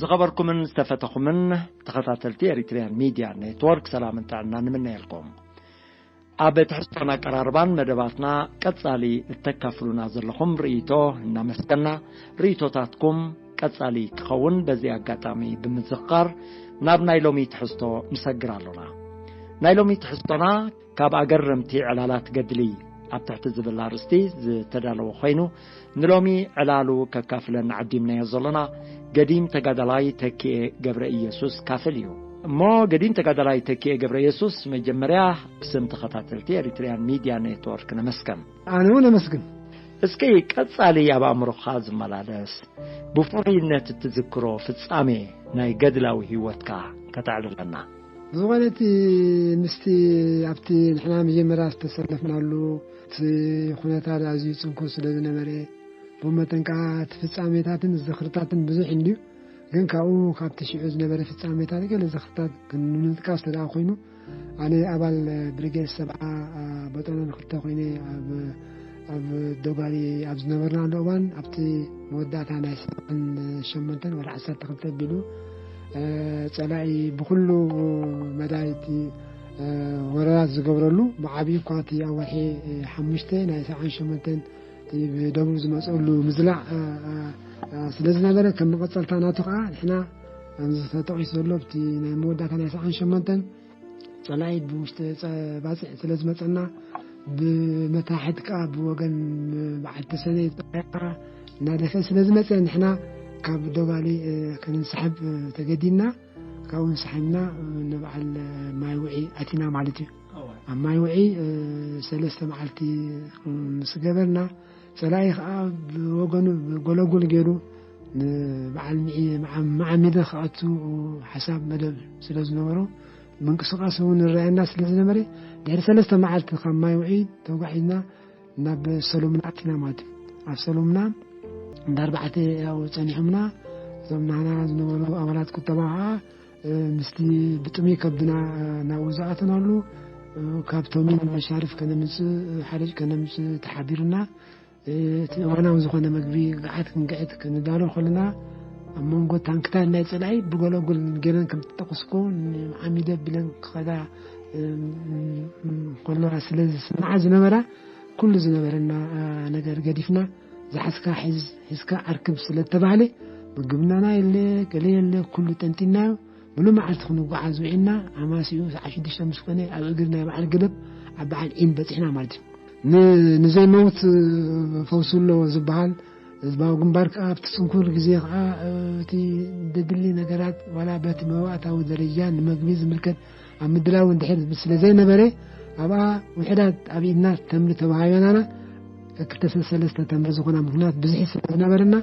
ዝኸበርኩምን ዝተፈተኹምን ተኸታተልቲ ኤሪትሪያን ሚድያ ኔትወርክ፣ ሰላምን ጥዕናን ንምነየልኩም። ኣብ ትሕዝቶን ኣቀራርባን መደባትና ቀጻሊ እተካፍሉና ዘለኹም ርእይቶ እናመስገና፣ ርእይቶታትኩም ቀጻሊ ክኸውን በዚ ኣጋጣሚ ብምዝኽኻር፣ ናብ ናይ ሎሚ ትሕዝቶ ንሰግር ኣሎና። ናይ ሎሚ ትሕዝቶና ካብ ኣገረምቲ ዕላላት ገድሊ ኣብ ትሕቲ ዝብል ኣርእስቲ ዝተዳለወ ኮይኑ፣ ንሎሚ ዕላሉ ከካፍለና ዓዲምናዮ ዘሎና ገዲም ተጋዳላይ ተኪኤ ገብረ ኢየሱስ ካፍል እዩ። እሞ ገዲም ተጋዳላይ ተኪኤ ገብረ ኢየሱስ፣ መጀመርያ ብስም ተኸታተልቲ ኤሪትሪያን ሚድያ ኔትወርክ ነመስገን። ኣነ እውን ኣመስግን። እስኪ ቀጻሊ ኣብ ኣእምሮኻ ዝመላለስ ብፍሩይነት እትዝክሮ ፍጻሜ ናይ ገድላዊ ህይወትካ ከተዕልለና። ዝኾነ እቲ ምስቲ ኣብቲ ንሕና መጀመርያ ዝተሰለፍናሉ እቲ ኩነታት ኣዝዩ ጽንኩር ስለ ዝነበረ፣ ብመጠን ከኣ እቲ ፍጻሜታትን ዝኽርታትን ብዙሕ እንድዩ። ግን ካብኡ ካብቲ ሽዑ ዝነበረ ፍጻሜታት ገለ ዝኽርታት ክንምጥቃስ እንተ ደኣ ኮይኑ፣ ኣነ ኣባል ብሪጌድ ሰብዓ፣ አ፣ ቦጠና ንኽልተ ኮይነ ኣብ፣ ኣብ ዶጋሊ ኣብ ዝነበርናሉ እዋን፣ ኣብቲ መወዳእታ ናይ ሰብዓን ሸሞንተን ወላ ዓሰርተ ክልተ ኣቢሉ፣ እ፣ ጸላኢ ብኹሉ መዳይቲ፣ እ፣ ወረራት ዝገብረሉ፣ ብዓብዩ እኳ እቲ ኣብ ወርሒ፣ እ፣ ሓሙሽተ ናይ ሰብዓን ሸሞንተን እቲ ብደቡብ ዝመጸሉ ምዝላዕ፣ እ፣ እ፣ እ፣ ስለ ዝነበረ፣ ከም መቐጸልታ ናቱ ከኣ ንሕና ከምዚ ተጠቒሱ ዘሎ፣ ኣብቲ ናይ መወዳእታ ናይ ሰብዓን ሸሞንተን ጸላኢ ብውሽጢ ጸ-፣ ባጽዕ ስለ ዝመጸና፣ ብመታሕት ከኣ ብወገን በዓል ተሰነይ ጸላኢ ከኣ እናደፍአ ስለ ዝመጸ፣ ንሕና ካብ ዶጋሊ፣ እ፣ ክንንስሕብ፣ እ፣ ተገዲድና። ካብኡ እንስሒብና፣ እ፣ ንበዓል፣ እ፣ ማይ ውዒ ኣቲና ማለት እዩ። ኣብ ማይ ውዒ፣ እ፣ ሰለስተ መዓልቲ፣ እ፣ ምስ ገበርና፣ ጸላኢ ከኣ ብወገኑ ብጎለጉል ገይሩ ንበዓል ምዒ-፣ መዓ-፣ መዓሚደ ክኣቱ ሓሳብ መደብ ስለ ዝነበሮ፣ ምንቅስቃስ እውን ይረኣየና ስለ ዝነበረ፣ ድሕሪ ሰለስተ መዓልቲ ካብ ማይ ውዒ ተጓዒዝና ናብ ሰሎምና ኣቲና ማለት እዩ። ኣብ ሰሎምና እንዳ ኣርባዕተ ያው ጸኒሖምና። እዞም ናህና ዝነበሩ ኣባላት ቁጠባ ከኣ፣ እ፣ ምስቲ ብጥሙይ ከብድና፣ እ፣ ናብኡ ዝኣተናሉ፣ እ፣ ካብ ቶሚን መሻርፍ ከነምጽእ፣ እ፣ ሓርጭ ከነምጽእ ተሓቢሩና። እ፣ እቲ እዋናዊ ዝኾነ መግቢ፣ ገዓት ክንግዕት ክንዳሎ ከለና፣ ኣብ መንጎ ታንክታት ናይ ጸላኢ ብጎለጉል ገይረን ከም ትጠቕስኮ ዓሚደ ቢለን ክኸዳ፣ እ፣ እ፣ እ፣ ከለዋ ስለ ዝስምዓ ዝነበራ፣ ኩሉ ዝነበረና፣ እ፣ ነገር ገዲፍና፣ ዝሓዝካ ሒዝ፣ ሒዝካ ኣርክብ ስለ እተባህለ፣ ምግብናና የለ፣ ገለ የለ፣ ኩሉ ጠንጢናዮ። ሙሉእ መዓልቲ ክንጓዓዝ ውዒልና፣ ኣማሲኡ ሰዓት ሽዱሽተ ምስ ኮነ፣ ኣብ እግሪ ናይ በዓል ገደብ፣ ኣብ በዓል ዒን በጺሕና ማለት እዩ። ን-፣ ንዘይመውት ፈውሱ ኣለዎ ዝበሃል ህዝባዊ ግንባር ከኣ፣ ኣብቲ ጽንኩር ግዜ ከኣ፣ እቲ ዘድሊ ነገራት፣ ዋላ በቲ መባእታዊ ደረጃ ንመግቢ ዝምልከት ኣብ ምድላው እንድሕር ስለ ዘይነበረ፣ ኣብኣ ውሑዳት ኣብ ኢድና ተምሪ ተዋሂበናና፣ ክልተ ሰለስተ ተምሪ ዝኾና፣ ምኽንያት ብዝሒ ስለ ዝነበረና፣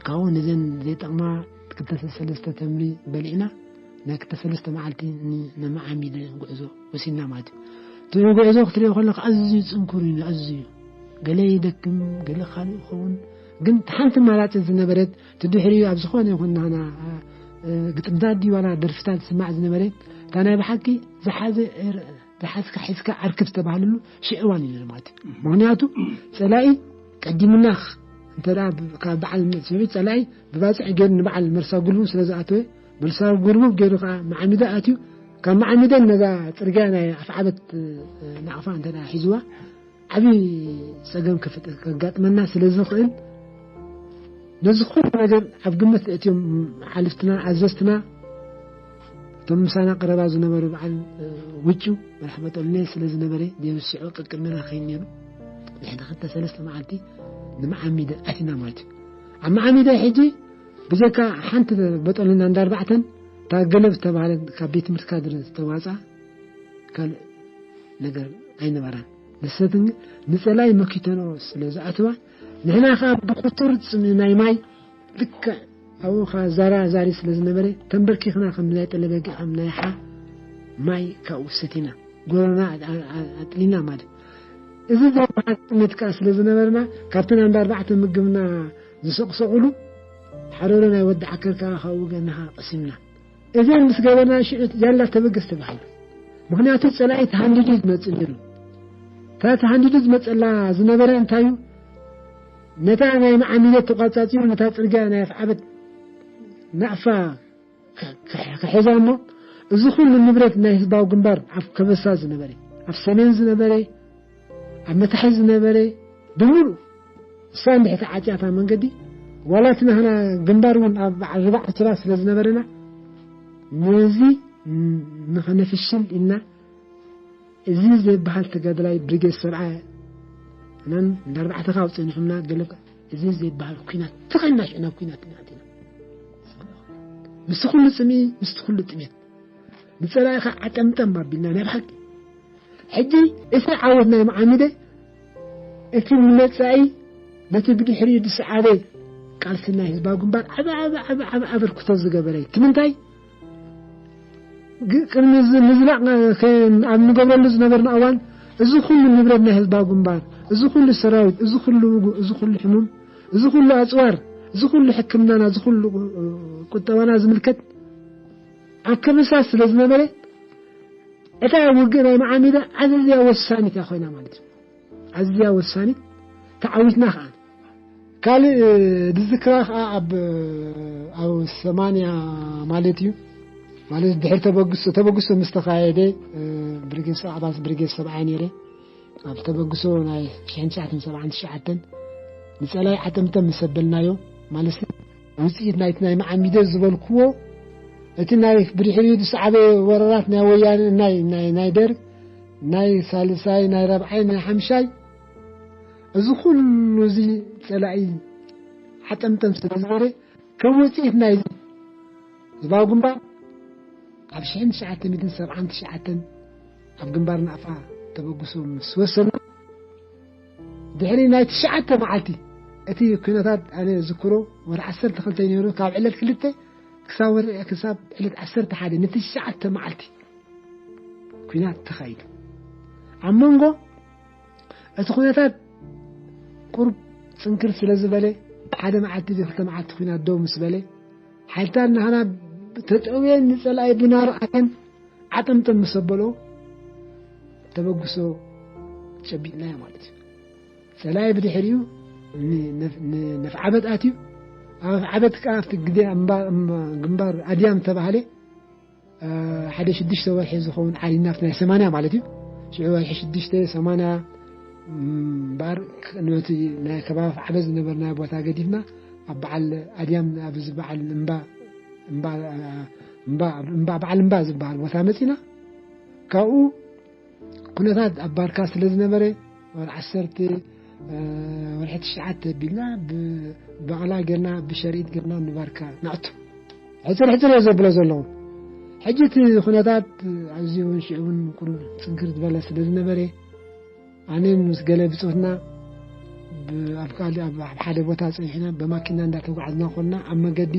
ካብኡ ነዘን ዘይጠቕማ ክልተ ሰለስተ ተምሪ በሊዕና፣ ናይ ክልተ ሰለስተ መዓልቲ ን-፣ ነመዓሚደ ጉዕዞ ወሲድና ማለት እዩ። እቲ ጉዕዞ ክትሪኦ ከለኻ ኣዝዩ ጽንኩር እዩ፣ ኣዝዩ። ገለ ይደክም፣ ገለ ካልእ ይኸውን። ግን እቲ ሓንቲ ኣማራጺ ዝነበረት፣ እቲ ድሕሪኡ ኣብ ዝኾነ ይኹን ናህና፣ እ፣ ግጥምታት ድዩ ዋላ ደርፍታት ዝስማዕ ዝነበረ፣ እታ ናይ ብሓቂ ዝሓዘ፣ እ፣ ዝሓዝካ ሒዝካ ዓርክብ ዝተባህለሉ ሽዕ እዋን እዩ ነይሩ ማለት እዩ። ምኽንያቱ ጸላኢ ቀዲሙና ኽ-፣ እንተ ደኣ ብ-፣ ካብ በዓል ሰብዒት ጸላኢ ብባጽዕ ገይሩ ንበዓል መርሳ ጉልቡብ ስለ ዝኣተወ፣ መርሳ ጉልቡብ ገይሩ ከኣ መዓሚደ ኣትዩ፣ ካብ መዓሚደን ነዛ ጽርግያ ናይ ኣፍዓበት፣ እ፣ ናቕፋ እንተ ደኣ ሒዝዋ፣ ዓቢ ጸገም ክፍጥ-፣ ከጋጥመና ስለ ዝኽእል፣ ነዚ ኩሉ ነገር ኣብ ግምት እትዮም ሓልፍትና፣ ኣዘዝትና፣ እቶም ምሳና ቀረባ ዝነበሩ በዓል፣ እ፣ ውጩ መራሕ በጦልኔ ስለ ዝነበረ፣ ብስዑ ቅድቅድመና ከይድ ነይሩ። ድሕሪ ክልተ ሰለስተ መዓልቲ ንመዓሚደ ኣቲና ማለት እዩ። ኣብ መዓሚደ ሕጂ ብጀካ ሓንቲ በጦልና እንዳ ኣርባዕተን እታ ገለብ ዝተባህለት ካብ ቤት ትምህርቲ ካድረ ዝተዋፅኣ ካልእ ነገር ኣይነበራን። ንሰትን ግን ንጸላይ መኪተኖ ስለ ዝኣተዋ፣ ንሕና ኸኣ ብቁጽር ጽምኢ ናይ ማይ ልክዕ ኣብኡ ኸኣ ዛራ ዛሪ ስለ ዝነበረ፣ ተንበርኪኽና ከም ናይ ጠለበጊ፣ ከም ናይ ሓ ማይ ካብኡ ሰቲና፣ ጎረና ኣ-፣ ኣ-፣ ኣጥሊና ማለት። እዚ ዝበሃል ጥሜት ከኣ ስለ ዝነበርና፣ ካብተን ኣንዳ ኣርባዕተ ምግብና ዝሰቕሰቑሉ ሓረሮ ናይ ወዲ ዓከር ከኣ ካብኡ ገናኻ ቀሲምና። እዘን ምስ ገበርና ሽዑ ያላ ተበገስ ተባሂሉ። ምኽንያቱ ጸላኢ ተሃንዲዱ እዩ ዝመጽእ ነይሩ። እታ ተሃንዲዱ ዝመጸላ ዝነበረ እንታይ እዩ? ነታ ናይ መዓሚደት ተቋጻጺሩ ነታ ጽርግያ ናይ ኣፍዓበት ናቕፋ ከ- ከ- ከሕዛ እሞ፣ እዚ ኩሉ ንብረት ናይ ህዝባዊ ግንባር ኣብ ከበሳ ዝነበረ፣ ኣብ ሰሜን ዝነበረ፣ ኣብ መታሕት ዝነበረ፣ ብምሉእ እሳ እንድሕር ተዓጽያታ መንገዲ፣ ዋላ እቲ ናህና ግንባር እውን ኣብ በዓል ርባዕ ስራ ስለ ዝነበረና፣ ነዚ ን- ንኸነፍሽል ኢልና፣ እዚ ዘይበሃል ተጋዳላይ ብሪጌድ ሰብዓ፣ ኣነን እንዳ ኣርባዕተ ካብ ጸኒሑና፣ ገለ እዚ ዘይበሃል ኲናት ተኸና ሽዕና ኲናት ኢና ኣቲና። ምስቲ ኩሉ ጽምኢ፣ ምስቲ ኩሉ ጥሜት፣ ንጸላኢኻ ዓጠምጠም ኣቢልና ናይ ብሓቂ። ሕጂ እቲ ዓወት ናይ መዓሚደ፣ እቲ ንመጻኢ፣ ነቲ ብድሕሪኡ ዝሰዓበ ቃልሲ ናይ ህዝባዊ ግንባር ዓቢ፣ ዓቢ፣ ዓቢ፣ ዓቢ ኣበርክቶ ዝገበረ እዩ። እቲ ምንታይ? ግ- ቅድሚ እዚ ምዝላቕ ከ- ኣብ ንገብረሉ ዝነበርና እዋን፣ እዚ ኩሉ ንብረት ናይ ህዝባዊ ግንባር፣ እዚ ኩሉ ሰራዊት፣ እዚ ኩሉ ውጉእ፣ እዚ ኩሉ ሕሙም፣ እዚ ኩሉ ኣጽዋር፣ እዚ ኩሉ ሕክምናና፣ እዚ ኩሉ ቁጠባና ዝምልከት ኣብ ከበሳ ስለ ዝነበረ፣ እታ ውግእ ናይ መዓሚዳ ኣዝያ ወሳኒት እያ ኮይና ማለት እዩ። ኣዝያ ወሳኒት፣ ተዓዊትና ከኣ። ካልእ ዝዝክራ ከኣ ኣብ ኣብ ሰማንያ ማለት እዩ፣ ማለት ድሕሪ ተበግሶ፣ ተበግሶ ምስ ተኻየደ፣ ብርጌድ ሰ- ኣባል ብርጌድ ሰብዓ ነይረ። ኣብ ተበግሶ ናይ ሽሕን ትሽዓተን ሰብዓን ትሽዓተን ንጸላይ ዓጠምጠም ምስ ኣበልናዮ፣ ማለት ውጽኢት ናይቲ ናይ መዓሚደ ዝበልክዎ፣ እቲ ናይ ብድሕሪኡ ዝሰዓበ ወረራት ናይ ወያነ፣ ናይ፣ ናይ፣ ናይ ደርግ፣ ናይ ሳልሳይ፣ ናይ ራብዓይ፣ ናይ ሓምሻይ፣ እዚ ኩሉ እዚ ጸላኢ ዓጠምጠም ስለ ዝበለ፣ ከም ውጽኢት ናይዚ ህዝባዊ ግንባር ኣብ ሽሕን ትሽዓተ ሚእትን ሰብዓን ትሽዓተን ኣብ ግንባር ናቕፋ ተበግሶ ምስ ወሰና፣ ድሕሪ ናይ ትሽዓተ መዓልቲ፣ እቲ ኩነታት ኣነ ዝክሮ ወርሒ ዓሰርተ ክልተ ነይሩ፣ ካብ ዕለት ክልተ ክሳብ ወርሒ፣ ክሳብ ዕለት ዓሰርተ ሓደ፣ ንትሽዓተ መዓልቲ ኩናት ተኻይዱ። ኣብ መንጎ እቲ ኩነታት ቁሩብ ጽንክር ስለ ዝበለ፣ ሓደ መዓልቲ ክልተ መዓልቲ ኩናት ደው ምስ በለ፣ ሓይልታት ናህና ተጠውየን ንጸላኢ ብናሩ ኣተን ዓጠምጠም ምስ ኣበሎ፣ ተበግሶ ጨቢጥናዮ ማለት እዩ። ጸላኢ ብድሕሪኡ ን-፣ ነፍ-፣ ን-፣ ነፍዓበት ኣትዩ፣ ኣብ ኣፍዓበት ከኣ ኣብቲ ግዜ እምባ-፣ እም-፣ ግንባር ኣድያም ተባህለ፣ እ፣ ሓደ ሽዱሽተ ወርሒ ዝኸውን ዓሊና፣ ኣብቲ ናይ ሰማንያ ማለት እዩ። ሽዑ ወርሒ ሽዱሽተ ሰማንያ እምበኣር፣ ነቲ ናይ ከባቢ ኣፍዓበት ዝነበርናዮ ቦታ ገዲፍና፣ ኣብ በዓል ኣድያም፣ ኣብ ዝበዓል እምባ፣ እምባ፣ እምባ፣ እምባ፣ በዓል እምባ ዝበሃል ቦታ መጺና። ካብኡ ኩነታት ኣብ ባርካ ስለ ዝነበረ፣ ወርሒ ዓሰርተ፣ እ፣ ወርሒ ትሽዓተ ኣቢልና ብ-፣ ብባቕላ ጌርና፣ ብሸርኢት ጌርና ንባርካ ነእቱ። ሕጽር ሕጽር እየ ዘብሎ ዘለኹ። ሕጂ እቲ ኩነታት ኣዝዩ እውን ሽዑ እውን ቁሩብ ጽንክር ዝበለ ስለ ዝነበረ፣ ኣነ ምስ ገለ ብጾትና ብ-፣ ኣብ ካልእ፣ ኣብ፣ ኣብ ሓደ ቦታ ጸኒሕና ብማኪና እንዳተጓዓዝና ኮንና፣ ኣብ መገዲ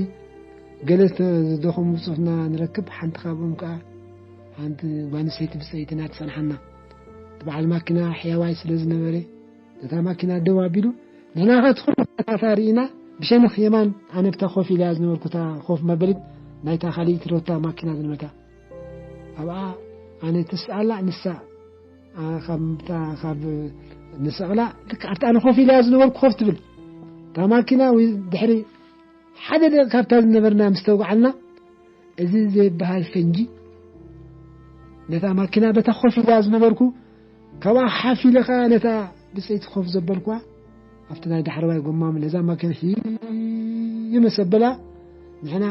ገለ ዝተ-፣ ዝደኸሙ ብጾትና ንረክብ። ሓንቲ ካብኦም ከኣ ሓንቲ ጓል ኣንስተይቲ ብጸይትና ትጸንሓና። እቲ በዓል ማኪና ሕያዋይ ስለ ዝነበረ፣ ነታ ማኪና ደው ኣቢሉ፣ ንሕና ከኣ እቲ ኩሉ ኩነታታ ርኢና፣ ብሸነኽ የማን፣ ኣነ ብታ ኮፍ ኢለያ ዝነበርኩ እታ ኮፍ መበሊት ናይታ ካልኣይቲ ሮታ ማኪና ዝነበረታ፣ ኣብኣ ኣነ ትስኣላ፣ ንሳ፣ ኣ፣ ካብ፣ እታ፣ ካብ ንሰቕላ፣ ልክዕ ኣብታ ኣነ ኮፍ ኢለያ ዝነበርኩ ኮፍ ትብል። እታ ማኪና ወይ ድሕሪ ሓደ ደቂቃ ካብታ ዝነበርና ምስ ተጓዓልና፣ እዚ ዘይበሃል ፈንጂ ነታ ማኪና በታ ኮፍ ኢላ ዝነበርኩ፣ ካብኣ ሓፍ ኢለ ኸኣ ነታ ብጸይቲ ኮፍ ዘበልኩዋ፣ ኣብቲ ናይ ዳሕረዋይ ጎማ ነዛ ማኪና ሂ መሰበላ፣ ንሕና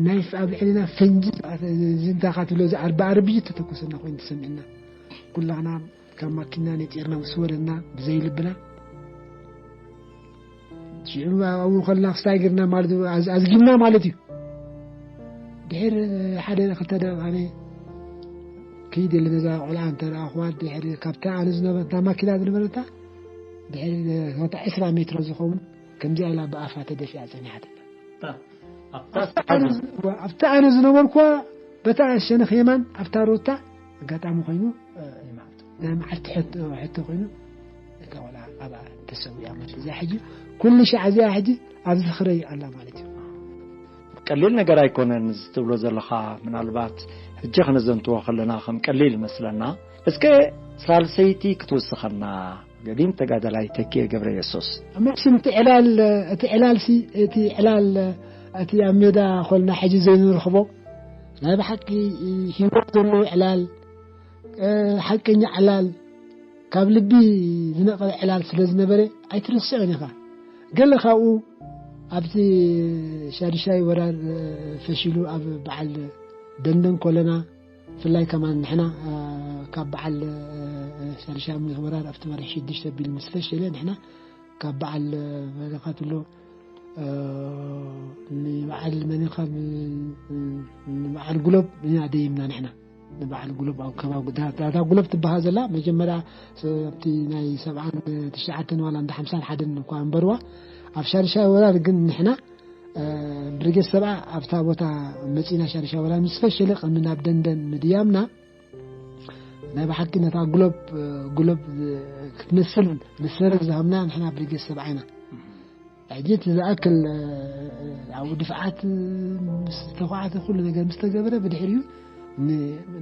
ናይ ፍ-፣ ኣብ ልዕሊና ፈንጂ ዝኣተ-፣ እዚ እንታይ ኢኻ ትብሎ፣ እዚ ኣርባ ኣር ቢ ጂ ተተኮሰና ኮይኑ ተሰሚዕና። ኩላህና ካብ ማኪና ነጢርና ምስ ወረድና ብዘይ ልብና፣ ሽዑ ኣብኡ ከለና ክስታይ ገርና ማለት እዩ፣ ኣዝ-፣ ኣዝጊምና ማለት እዩ። ድሕር ሓደ ክልተ ደቂቕ ኣነ ክይድ ኢለ ነዛ ቆልዓ እንተ ረኣኹዋ፣ ድሕር ካብታ ኣነ ዝነበርታ ማኪና ዝነበረታ፣ ድሕር ወታ ዕስራ ሜትሮ ዝኸውን ከምዚኣ ኢላ ብኣፋ ተደፊኣ ጸኒሓትኒ። ኣብታ ኣነ ዝ-፣ ኣብታ ኣነ ዝነበርኩዋ በታ ሸነኽ የማን ኣብታ ሮታ ኣጋጣሚ ኮይኑ፣ እ፣ ናይ መዓልቲ ሕቶ፣ ሕቶ ኮይኑ እታ ቆልዓ ኣብኣ ተሰዊኣ ማለት እዩ። እዚኣ ሕጂ ኩሉ ሻዕ እዚኣ ሕጂ ኣብ ዝኽረይ ኣላ ማለት እዩ። ቀሊል ነገር ኣይኮነን እዚ ትብሎ ዘለኻ። ምናልባት ሕጂ ክነዘንትዎ ከለና ከም ቀሊል ይመስለና። እስከ ሳልሰይቲ ክትውስኸና፣ ገዲም ተጋዳላይ ተኪኤ ገብረ የሱስ። መቸም እቲ ዕላል፣ እቲ ዕላልሲ፣ እቲ ዕላል እቲ ኣብ ሜዳ ኮልና ሕጂ ዘይንረኽቦ ናይ ብሓቂ ህይወት ዘለዎ ዕላል፣ ሓቀኛ ዕላል፣ ካብ ልቢ ዝነቐለ ዕላል ስለ ዝነበረ ኣይትርስዕን ኢኻ። ገለ ካብኡ ኣብቲ ሻድሻይ ወራር ፈሺሉ ኣብ በዓል ደንደን ኮለና፣ ብፍላይ ከማን ንሕና ካብ በዓል ሻድሻይ ወራር ኣብቲ ወርሒ ሽዱሽተ ቢል ምስ ፈሸለ፣ ንሕና ካብ በዓል መለኻትሎ ንበዓል መን ኢኻ ንበዓል ጉሎብ ኢና ደይምና ንሕና። ንበዓል ጉሎብ ኣብ ከባቢ ዳታ ጉሎብ ትበሃል ዘላ መጀመርያ ኣብቲ ናይ ሰብዓን ትሽዓተን ዋላ እንዳ ሓምሳን ሓደን እኳ እንበርዋ፣ ኣብ ሻድሻይ ወራር ግን ንሕና ብርጌድ ሰብዓ ኣብታ ቦታ መጺና ሻድሻይ ወራር ምስ ፈሸለ ቅድሚ ናብ ደንደን ምድያምና ናይ ብሓቂ ነታ ጉሎብ ጉሎብ ክትመስል መሰረት ዝሃብና ንሕና ብርጌድ ሰብዓ ኢና። ሕጂ እቲ ዝኣክል ኣብኡ ድፍዓት ምስ ተኳዕተ ኩሉ ነገር ምስ ተገበረ ብድሕሪኡ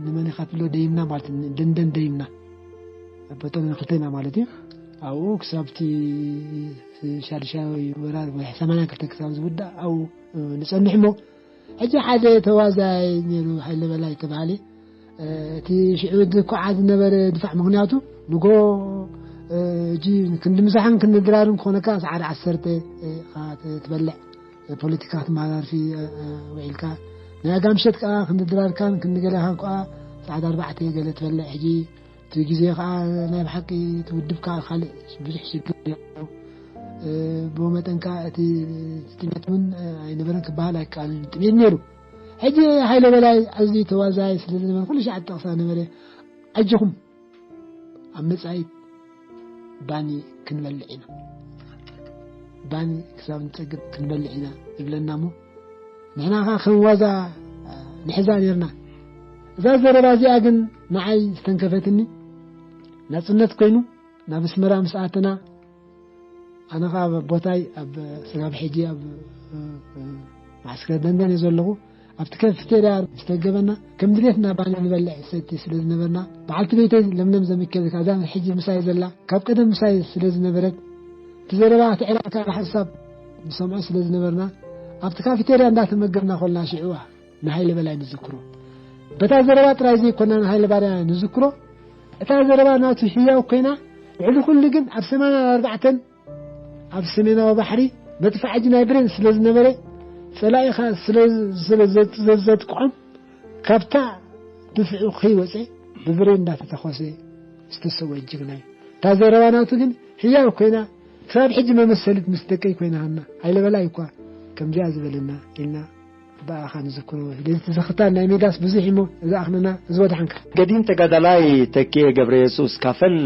ንመን ኢኻ ትብሎ ደይምና ማለት ደንደን ደይምና በቶም ንክልተና ማለት እዩ። ኣብኡ ክሳብቲ ሻድሻዊ ወራር ወይ ሰማንያ ክልተ ክሳብ ዝውዳእ ኣብኡ ንጸንሕ እሞ ሕጂ ሓደ ተዋዛይ ነይሩ ሃይለ በላይ ተባሃለ። እቲ ሽዑ ዝኳዓ ዝነበረ ድፋዕ ምክንያቱ ንጎ እጂ ክንዲ ምሳሕን ክንዲ ድራርን ክኾነካ ሰዓት ዓሰርተ ትበልዕ ፖለቲካ ክትመሃላልፊ ውዒልካ ናይ ኣጋምሸት ከዓ ክንዲ ድራርካን ክንዲ ገለኻን ከዓ ሰዓት ኣርባዕተ ገለ ትበልዕ። ሕጂ እቲ ግዜ ከዓ ናይ ብሓቂ እቲ ውድብ ከዓ ካልእ ብዙሕ ሽግር ነይሩ። ብኡ መጠን ከዓ እቲ ጥሜት እውን ኣይነበረን ክበሃል ኣይከኣልን። ጥሜት ነይሩ። ሕጂ ሃይለ በላይ ኣዝዩ ተዋዛይ ስለ ዝነበረ ኩሉ ሻዕ ጠቕሳ ነበረ። ኣጆኹም ኣብ መጻኢት ባኒ ክንበልዕ ኢና፣ ባኒ ክሳብ ንጸግብ ክንበልዕ ኢና ይብለና እሞ ንሕና ኸዓ ከም ዋዛ ንሕዛ ነርና። እዛ ዘረባ እዚኣ ግን ንዓይ ዝተንከፈትኒ ናጽነት ኮይኑ ናብ ኣስመራ ምስ ኣተና ኣነ ኸዓ ኣብ ቦታይ ኣብ ስጋብ ሕጂ ኣብ ማዕስከር ደንደን እየ ዘለኹ። ኣብቲ ካፌቴርያ ዝተገበና ከም ድሌትና ባኒ ንበልዕ ሰቲ ስለ ዝነበርና በዓልቲ ቤተይ ለምለም ዘሚካኤል እዛ ሕጂ ምሳይ ዘላ ካብ ቀደም ምሳይ ስለ ዝነበረት እቲ ዘረባ እቲ ዕላልካ ሓሳብ ንሰምዖ ስለ ዝነበርና ኣብቲ ካፌቴርያ እንዳተመገብና ኮልና ሽዕዋ ንሃይለ በላይ ንዝክሮ። በታ ዘረባ ጥራይ ዘይኮና ንሃይለ ባርያ ንዝክሮ። እታ ዘረባ ናቱ ህያው ኮይና ልዕሊ ኩሉ ግን ኣብ ሰማንያ ኣርባዕተን ኣብ ሰሜናዊ ባሕሪ መጥፋዕጂ ናይ ብሬን ስለ ዝነበረ ጸላኢኻ ስለ ዘጥቅዖም ካብታ ድፍዑ ከይወፀ ብብሬን እንዳተተኮሰ ዝተሰወ ጅግና እዩ። እታ ዘረባ ናቱ ግን ህያው ኮይና ክሳብ ሕጂ መመሰሊት ምስ ደቀይ ኮይና ሃና። ሃይለ በላይ እኳ ከምዚኣ ዝበለና ኢልና ብኣኻ ንዝክሮ። ስለዚ ትዝኽርታት ናይ ሜዳስ ብዙሕ እሞ እዛ ኣኽንና እዚ ወድሓንካ። ገዲም ተጋዳላይ ተኪኤ ገብረ የሱስ ካፈል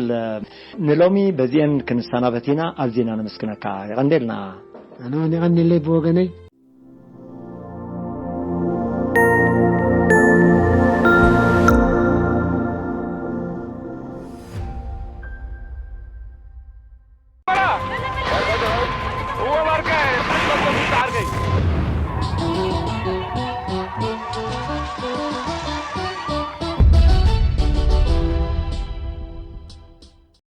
ንሎሚ በዚአን ክንሰናበት ኢና። ኣዚና ነመስግነካ። የቐንዴልና። ኣነ እውን የቐንዴለይ ብወገነይ።